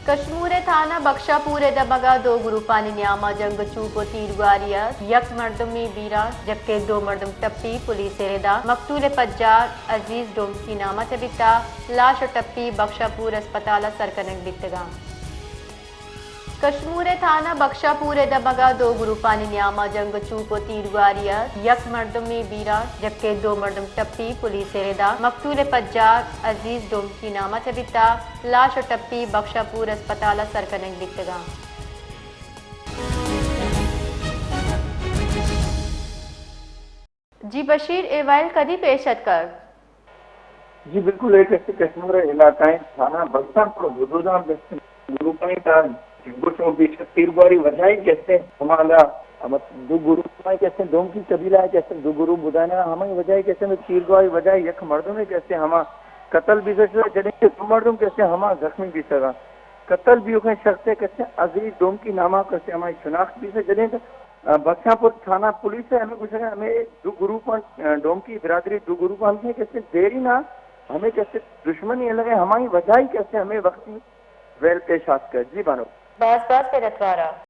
کشمور ءِ تھانہ بخشاپور ءِ دمگ ءَ دو گروپانی نیام ءَ جنگ، چوپ ءُ تیرگواری ءَ یک مردمے بیران، جبکہ دو مردم ٹپی۔ پولیس ءِ ردا مقتول ءِ پجار عزیز ڈومکی نام ءَ تبیتہ، لاش ءُ ٹپی بخشاپور اسپتال ءَ سر کنگ بیتگاں۔ کشمور ءِ تھانہ بخشاپور ءِ دمگ ءَ دو گروپانی نیام ءَ جنگ، چوپ ءُ تیرگواری ءَ یک مردمے بیران، جبکہ دو مردم ٹپی۔ پولیس ءِ ردا مقتول ءِ پجار عزیز ڈومکی نام ءَ تبیتہ، لاش ءُ ٹپی بخشاپور اسپتال ءَ سر کنگ بیتگاں۔ جی بشیر، اے ویل کدی پیش اتکگ؟ جی بالکل، اے کسے کشمور ءِ علاقہ ایں، تھانہ بلسان پور حدود ءَ کسے گروپانی تہا جنگ ءُ چوپ بیتگ۔ تیرگواری وجہ ایں کسے ہما دو گروپ ایں کسے ڈومکی قبیلہ ءِ کسے دو گروپ بدانا، ہمائی وجہ ایں کسے تیرگواری وجہ ایں یک مردمے کسے ہما قتل بیتگ، جدیں کہ دو مردم کسے ہما زخمی بیتگ۔ قتل بیوکیں شخص ءِ کسے عزیز ڈومکی نام ءَ کسے ہمائی شناخت بیتگ، جدیں کہ ءُ بخشاپور تھانہ پولیس ءَ ہمے گوشگ ءَ ہمے دو گروپ اَنت، ءُ ڈومکی برادری دو گروپ اَنت کہ کسے دیرین ءَ ہمے کسے دشمنی لگے، ہمائی وجہ ایں کسے ہمے وقتی ویل پیش آتکگ۔ جی بانک۔ باز باز منتوار آں۔